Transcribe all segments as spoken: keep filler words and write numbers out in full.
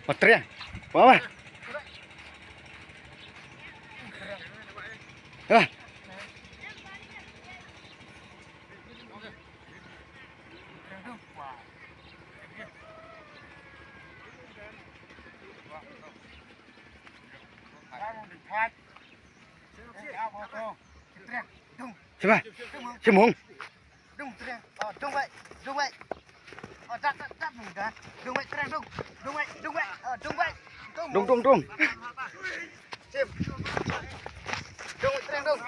Patria. Wah, wah. Ah. Sima. Simung. Dung, Triang. Ờ, dung vậy. Dung vậy. Ờ, đạp, đạp, đạp, mừng đạn. Dung vậy, Triang, dung. Dung vậy, dung vậy. Ờ, dung vậy. Dung, dung, dung. Sim. Dung vậy, Triang, dung.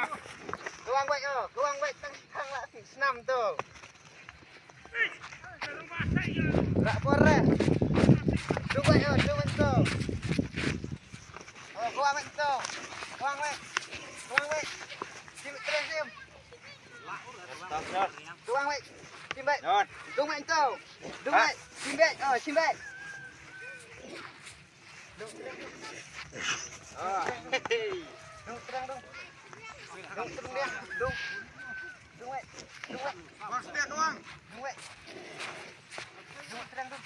Kawang vậy, ờ, kawang vậy. Tăng, tăng lại, tăng snam tu. Rak bor, eh. Dung vậy, ờ, dung vậy tu. Ờ, kawang vậy tu. Kawang vậy. Kawang vậy. Sim, Triang, sim. Dung vậy. Sim vậy. Dung vậy to. Dung vậy. Sim vậy. Ờ, sim vậy. Dung. Ờ. Dung, Triang, dung. Dung, Triang, dung. Dung. Dung vậy. Dung vậy. Dung vậy. Dung, Triang, dung.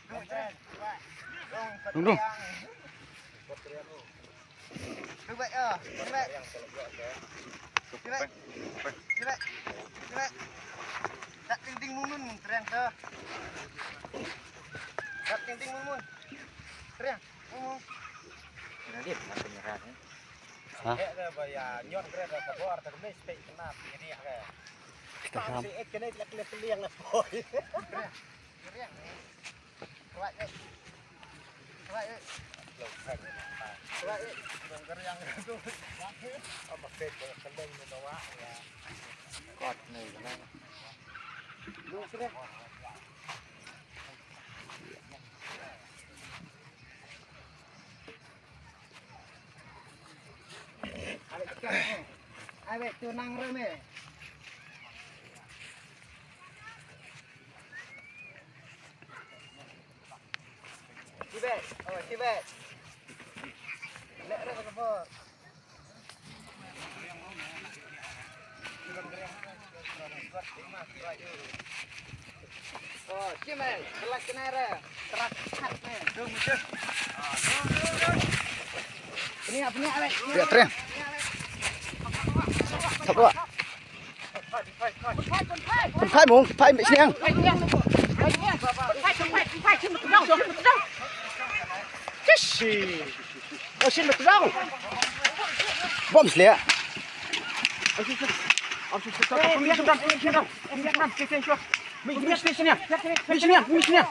Dung, Triang. Dung, dung. Đúng vậy, ờ, như vậy. Như vậy. Như vậy. Như vậy. Đặt tinh tinh mun mun, Triang, tơ. Đặt tinh tinh mun mun. Triang, mun mun. Hah? Heh, dah, ba, ya, nyot, Triang, dah, kabor, tak kena, spek, kena, ini, ya, kayak. Kita sam. Si, eh, kena, kena, kena, kena, yang, boy. Triang, Triang. Ai, tu nang rem, eh. Tibet. Oh, Tibet. Lek rem ka bor. Oh, Tibet. Kelas kenara. Kelas kat ni. Dong, dong. Peniak, peniak, Alex. Ya, Tren. Sap dua. Pynphai mung, pynphai mih sniang. Kishi. Oh, shin betul. Bom sliak. Mih sniang, mih sniang. Mih sniang, mih sniang.